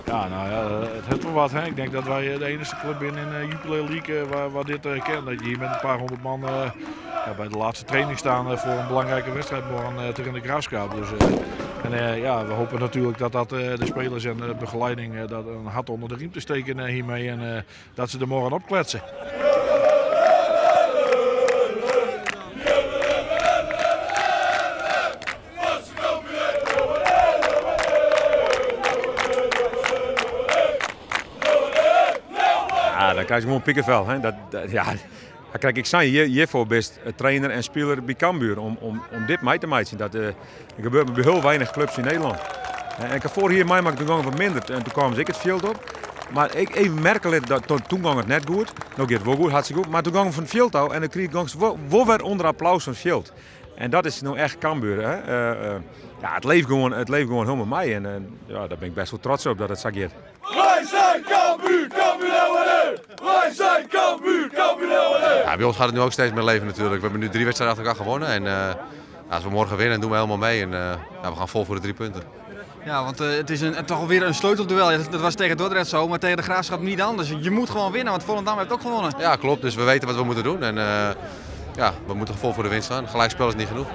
Ja, nou ja, het heeft wel wat. Hè. Ik denk dat wij de enige club zijn in de Jupiler League waar, waar dit kent. Dat je hier met een paar honderd man ja, bij de laatste training staan voor een belangrijke wedstrijd morgen tegen de Graafschap. Dus, en ja, we hopen natuurlijk dat dat de spelers en de begeleiding dat een hart onder de riem te steken hiermee en dat ze er morgen opkletsen. Ja, dan krijg je gewoon pikkenvel. Hè. Dat, dat, ja, dan krijg ik zijn hier, hiervoor best trainer en speler bij Cambuur om, om, om dit mee te maken. Dat gebeurt bij heel weinig clubs in Nederland. En ik heb vorig jaar meemaakt, toen ging het wat minder. En toen kwamen ze ik het veld op. Maar ik even merken dat toen, toen ging het net goed. Nu gaat het wel goed, hartstikke goed. Maar toen ging we van het veld af en dan kreeg ik wel weer onder applaus van het veld. En dat is nou echt Cambuur. Hè? Ja, het leeft gewoon helemaal mee. En ja, daar ben ik best wel trots op dat het zo gaat. Wij zijn Cambuur, Cambuur Wij zijn Cambuur, Cambuur Ja, bij ons gaat het nu ook steeds meer leven natuurlijk. We hebben nu 3 wedstrijden achter elkaar gewonnen. En als we morgen winnen, doen we helemaal mee. En ja, we gaan vol voor de 3 punten. Ja, want het is toch alweer een sleutelduel. Ja, dat was tegen Dordrecht zo, maar tegen de Graafschap niet anders. Je moet gewoon winnen, want Volendam heeft ook gewonnen. Ja, klopt. Dus we weten wat we moeten doen. En ja, we moeten vol voor de winst gaan. Gelijkspel is niet genoeg.